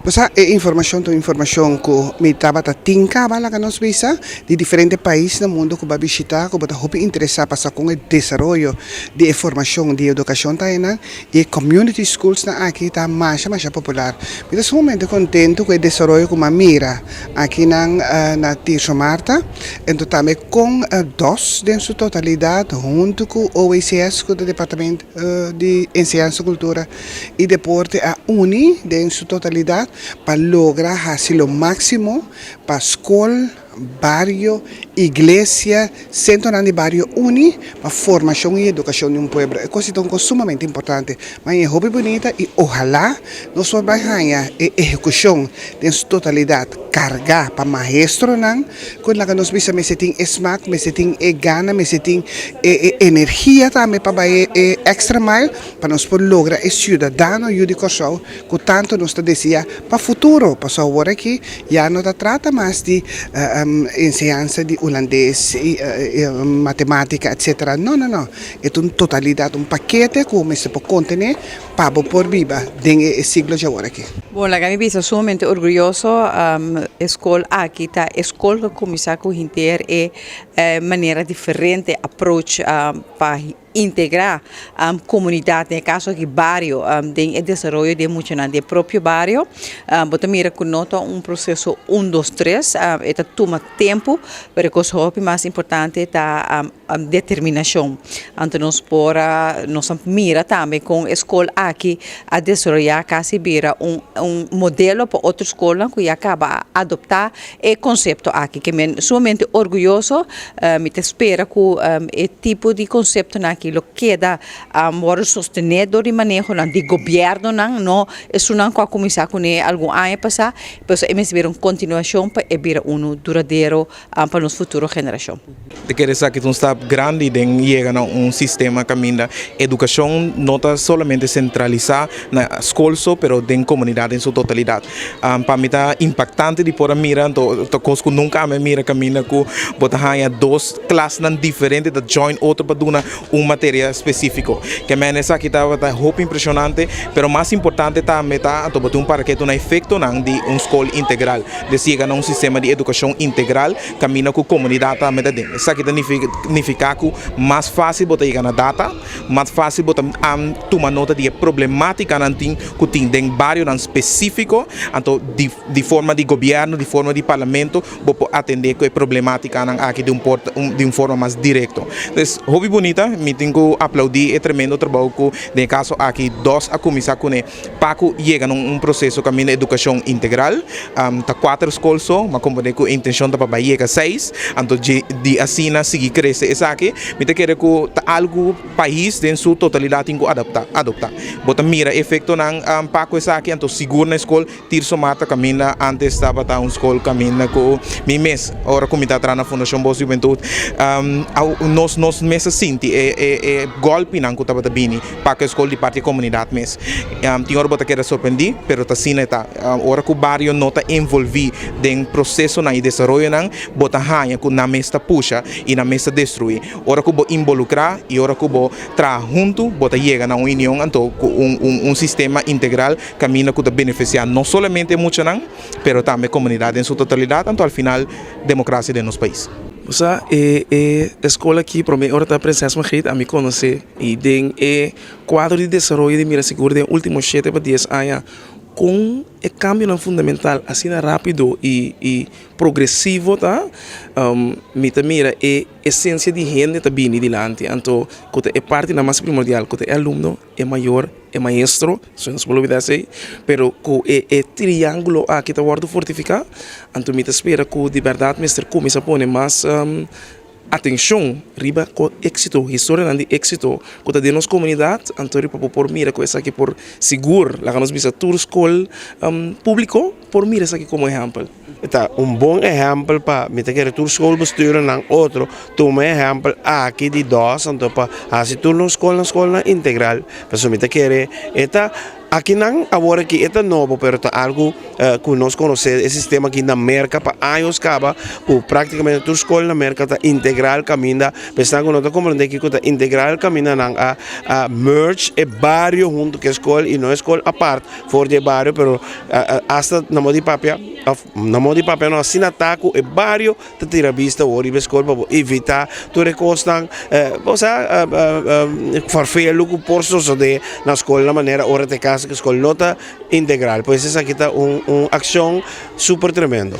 Bo sa, e informashon ta un informashon ku mi tabata tin kaba, laga nos bisa, di diferente pais na mundu ku bo a bishitá, ku bo ta hopi interesá pa sa kon e desaroyo di e formashon di edukashon ta einan, i e community schoolsnan aki ta masha masha popular. Mi ta sumamente kontentu ku e desaroyo ku mi a mira akinan na Tirso Martha, ento tambe kon dos den su totalidat huntu ku OECS ku ta Departamento di Enseñansa, Kultura i Deporte a uni den su totalidat pa logra hasi lo máksimo pa skol, bario, iglesia, sentronan di bario uni pa formashon i edukashon di un pueblo. E kos ei ta un kos sumamente importante. Ma e hopi bunita i ohalá nos por bai haña e ehekushon den su totalidat kargá pa maestronan ku laga nos bisa mester tin e smak, mester tin e gana, mester tin e energia tambe pa bai e extra mile pa nos por logra e siudadano yu di Kòrsou ku tantu nos ta deseá pa futuro, pasobra awor aki ya no ta trata mas di enseñansa di hulandes i matemátika etsetera, no no no, e ta un totalidat, un pakete ku bo mester por kontené pa bo por biba den e siglo dje awor aki. Bon, laga mi bisa sumamente orguyoso, e skol aki ta e skol ku a kuminsá ku henter e manera diferente approach pa Integrá komunidat, den e kaso aki bario, den e desaroyo di e muchanan di e propio bario. Bo ta mira ku no ta un proseso un dos tres, e ta tuma tempu, pero e kos hopi mas importante ta determinashon. Anto nos por a, nos a mira tambe kon e skol aki a desaroyá kasi bira un un modelo pa otro skolnan ku ya kaba a adoptá e konsepto aki. Ke mi sumamente orguyoso. Mi ta spera ku e tipo di konseptonan aki lo keda wòrdu sostené dor di manehonan di gobièrnunan, no esunnan ku a kuminsá kuné algun aña pasá, pasobra e mester bira un kontinuashon pa e bira unu duradero pa nos futuro generashon. Ta kere esaki ta un stap grandi den yega na un sistema kaminda edukashon no ta solamente sentralisá na skol so, pero den komunidat den su totalidat. Pa mi ta impaktante di por a mira, anto ta kos ku nunka ami a mira kaminda ku bo ta haña dos klasnan diferente ta join otro pa duna un materia spesífiko. Ke mene esaki tabata hopi impreshonante, pero mas importante tambe ta anto bo tin un para ke duna efektonan di un skol integral, des yega na un sistema di edukashon integral kaminda ku komunidat tambe ta den. Esaki ta nifiká ku mas fásil bo ta yega na data, mas fásil bo ta tuma nota di e problemátikanan tin ku tin den barionan spesífiko, anto di di forma di gobièrnu, di forma di parlamento bo por atendé ku e problemátikanan aki di un por di un forma mas direkto. Entonces hopi bunita, mi tin ku aplaudí e tremendo trabou ku den e kaso aki dos a kuminsá kuné pa ku yega na un proseso kaminda edukashon integral. Ta kuater skol so, mi a komprendé ku e intenshon ta pa bai yega seis, anto dje di asina sigui krese esaki. Mi ta kere ku ta algu. Pais den su totalidat tin ku adapta, adopta. Bo ta mira efektonan pa ku esaki, anto sigur na e skol Tirso Martha kaminda antes tabata un skol kaminda ku mi mes ora ku mi ta traha na Fundashon Bos Hubentut nos nos mes a sinti e e e gòlpinan ku tabata bini pa ku e skol di parti e komunidat mes. Tin ora bo ta keda sorprendí pero ta asina e ta. Ora ku bario no ta envolví den prosesonan i desaroyonan bo ta haña ku nan mes ta pusha i nan mes ta destruí. Ora ku bo involukrá i ora ku bo traha huntu, bo ta yega na un union anto ku un un sistema integral kaminda ku ta benefisiá no solamente e muchanan, pero tambe komunidat den su totalidat, anto al final demokrasia den nos pais. Bo sa, e e skol aki promé ora ta Prinses Margriet ami konosé i den e kuadro di desaroyo di Mira Sigur den último shete pa dies aña kon e kambionan fundamental asina rápido i i progresivo ta, mi ta mira e esencia di hende ta bini dilanti, anto cu ta e partinan mas primordial, cu ta e alumno, e mayor, e maestro, so nos por olbida esey, pero cu e e triangulo aki ta wordo fortifica, anto mi ta spera cu di berdad mester cuminsa pone mas atencion riba cu exito, historianan di exito cu ta den nos comunidad, anto riba bo por mira cu esaki por sigur, laga nos bisa tur scol publico por mira esaki como ehempel. E ta un bon ehèmpel pa mi ta kere tur schoolbestuurnan otro tuma e ehèmpel aki di dos anto pa hasi tur nos skolnan skolnan integral. Pasobra mi ta kere e ta. Akinan awor aki e ta nobo, pero ta algo ku nos konosé e sistema aki na Merka pa años kaba, ku práktikamente tur skol na Merka ta integral kaminda, pensando ku no ta komprendé kiko ta integral kaminda nan a merge e bario huntu ku e skol i no e skol apart for di e bario, pero hasta na modo di papia òf na modo di papia no asina ta ku e bario ta tira bista awor riba e skol pa bo evitá tur e kosnan, osea farfelu ku por sosodé na skol na manera ora ta e kaso ku e skol no ta integral. Pues esaki ta un akshon super tremendo.